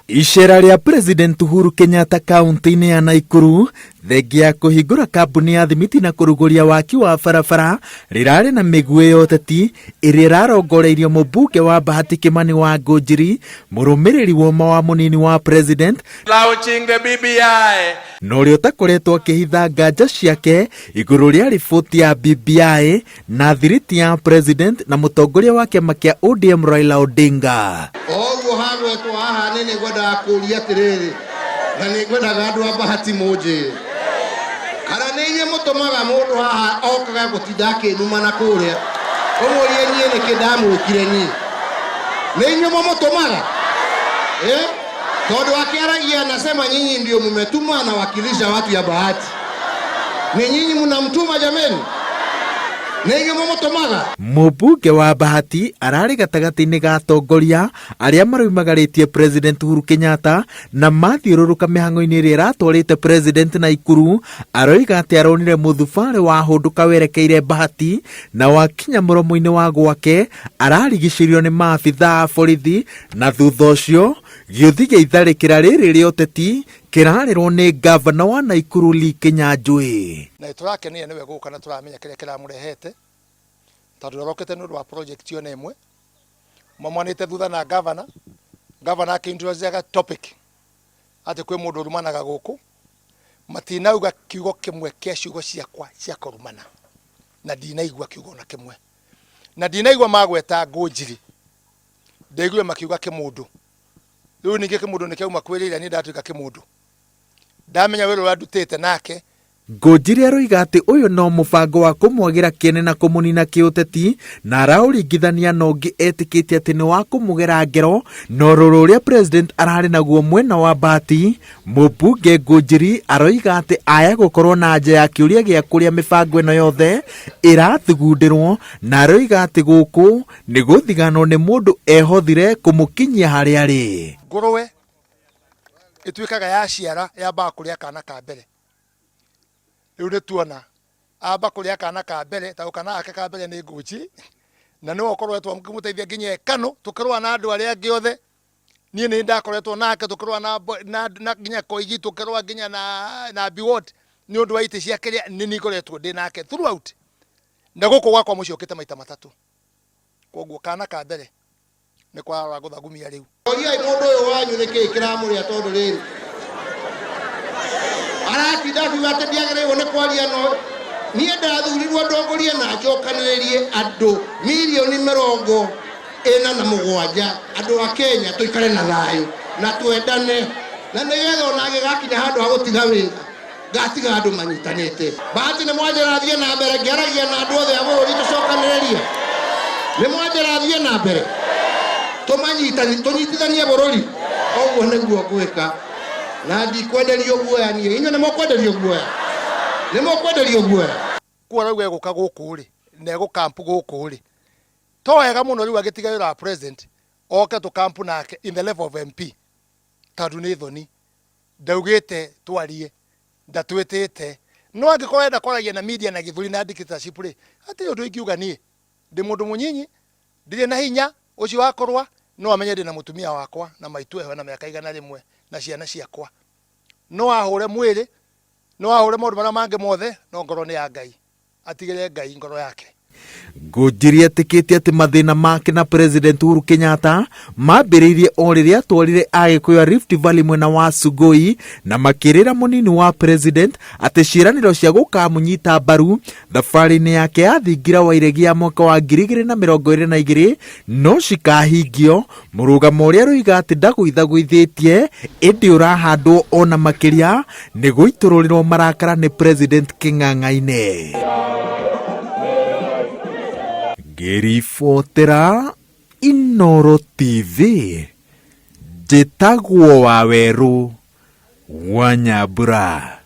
Icera rĩa President Uhuru Kenyatta kaunti-inĩ ya Naikuru thengia ya kũhingũra kambuni ya thimiti na kũrugũria waki wa barabara rĩrarĩ na mĩguĩ ya ũteti ĩrĩa ĩrarongoreirio mũmbunge wa Bahati Kimani wa Ngũnjiri, mũrũmĩrĩri woma wa mũnini wa President Launching the BBI. Na ũrĩa ũtakoretwo akĩhitha nganja ciake igũrũ rĩa riboti ya BBI na thiriti ya President na mũtongoria wa kĩama kĩa ODM Raila Odinga. O ũguo hagwetwo haha nĩ nĩngwendaga kũria atĩrĩrĩ, na nĩngwendaga andũ a Bahati mũnjĩre kana nĩ inyuĩ mũtũmaga mũndũ haha okaga gũtinda akĩnuma na kũrĩa ũmũrie niĩ nĩkĩ ndamwĩkire niĩ. Nĩ inyuĩ mũmũtũmaga eh? Tondũ akĩaragia anasema nyinyi ndio mmetuma anawakilisha watu ya Bahati. Ni nyinyi mnamtuma jameni? Nĩ inyuĩ mũmũtũmaga? Mũmbunge wa Bahati ararĩ gatagatĩ-inĩ ga atongoria arĩa maroimagarĩtie President Uhuru Kenyatta na mathiũrũrũka mĩhang'o-inĩ ĩrĩa ĩratwarĩte President Naikuru. Aroiga atĩ aronire mũthubarĩ wahũndũka werekeire Bahati na wakinya mũromo-inĩ wa gwake ararigicĩirio nĩ maabithaa a borithi na thutha ũcio gĩũthi gĩa itharĩkĩra rĩrĩ rĩa ũteti kĩrarĩrwo nĩ ngavana wa Naikuru Lee Kinyanjui. Na nĩtũrakenire nĩwe gũka na tũramenya kĩrĩa kĩramũrehete tondũ ndarokĩte nĩ ũndũ wa project ona ĩmwe. Maumanĩte thutha na ngavana, ngavana akĩ introduce topic atĩ kwĩ mũndũ ũrumanaga gũkũ, matinauga kiugo kĩmwe kĩa ciugo ciakwa cia kũrumana na ndinaigua kiugo ona kĩmwe, na ndinaigua magweta Ngũnjiri, ndaiguire makiuga kĩmũndũ. Rĩu ningĩ kĩmũndũ nĩ kĩauma kwĩrĩira niĩ ndatuĩka kĩmũndũ, ndamenya wĩra ũrĩa ndutĩte nake. Ngũnjiri aroiga atĩ ũyũ no mũbango wa kũmwagĩra kĩene na kũmũnina kĩũteti na araũringithania na ũngĩ etĩkĩtie atĩ nĩ wa kũmũgera ngero na ũrũrũ ũrĩa President ararĩ naguo mwena wa Bahati. Mũmbunge Ngũnjiri aroiga atĩ aya gũkorwo na anja ya kĩũria gĩa kũrĩa mĩbango ĩno yothe ĩrathugundĩrwo na aroiga atĩ gũkũ nĩ gũthiganwo nĩ mũndũ ehothire kũmũkinyia harĩa arĩ. Ngũrũwe ĩtuĩkaga yaciara yambaga kũrĩa kana ka mbere. Rĩu nĩ tuona amba kũrĩa kana ka mbere tondũ kana gake ka mbere nĩ ngũnji na nĩwe ũkoretwo ũkĩmũteithia nginya e Kanu tũkĩrũa na andũ arĩa angĩ othe. Niĩ nĩ ndakoretwo nake tũkĩrũa na, na, na nginya Koigi tũkĩrũa nginya na, na Biwott nĩ ũndũ wa itĩ cia kĩrĩa, nĩ niĩ ngoretwo ndĩ nake throughout. Na gũkũ gwakwa mũciĩ okĩte maita matatũ. Kwoguo kana ka mbere nĩ kwarora gũthagumia rĩu. Oriai mũndũ ũyũ wanyu nĩ kĩĩ kĩramũrĩa tondũ rĩrĩ aratinda akiuga atĩ ndiagĩrĩirwo nĩ kwaria no niĩ ndathurirwo ndongorie na njokanĩrĩrie andũ mirioni 47 andũ a Kenya tũikare na thayũ na twendane na nĩgetha ona angĩgakinya handũ ha gũtiga wĩra ngatiga andũ manyitanĩte. Bahati nĩ mwanjĩra thiĩ na mbere ngĩaragia na andũ othe a bũrũri tũcokanĩrĩrie. Nĩ mwanjĩra thiĩ na mbere tũmanyitani tũnyitithanie bũrũri. Ũguo nĩguo ngwĩka na ndikwenderio guoya niĩ. Inyuĩ nĩ mũkwenderio guoya? Nĩ mũkwenderio guoya? Kuo arauga egũka gũkũ rĩ na egũ camp gũkũ rĩ to wega mũno rĩu agĩtiga wĩra wa president oke tũ camp nake in the level of MP tondũ nĩ thoni. Ndaugĩte twarie, ndatwĩtĩte. No angĩkorwo arenda kwaragia na media na gĩthũri na dictatorship rĩ, hatirĩ ũndũ ingiuga niĩ. Ndĩ mũndũ mũnyinyi, ndirĩ na hinya ũcio wa kũrũa, no amenye ndĩna mũtumia wakwa na maitũ eho na mĩaka 100 na ciana ciakwa. No ahũre mwĩrĩ, no ahũre maũndũ marĩa mangĩ mothe, no ngoro nĩ ya Ngai. Atigĩre Ngai ngoro yake. Ngũnjiri etĩkĩtie atĩ mathĩna make na President Uhuru Kenyatta mambĩrĩirie o rĩrĩa atwarire Agĩkũyũ a Rift Valley mwena wa Sugoi na makĩrĩra mũnini wa President atĩ ciĩranĩro cia gũkamũnyita mbaru thabarĩ-inĩ yake ya thingira wa iregi ya mwaka wa 2022 no cikahingio, mũrũgamo ũrĩa aroiga atĩ ndagũithagũithĩtie ĩndĩ ũrahandwo ona makĩria nĩ gũitũrũrĩrwo marakara nĩ President Kĩng'ang'ainĩ. Ngĩribotera Inooro TV, njĩtagwo Wawerũ wa Nyambura.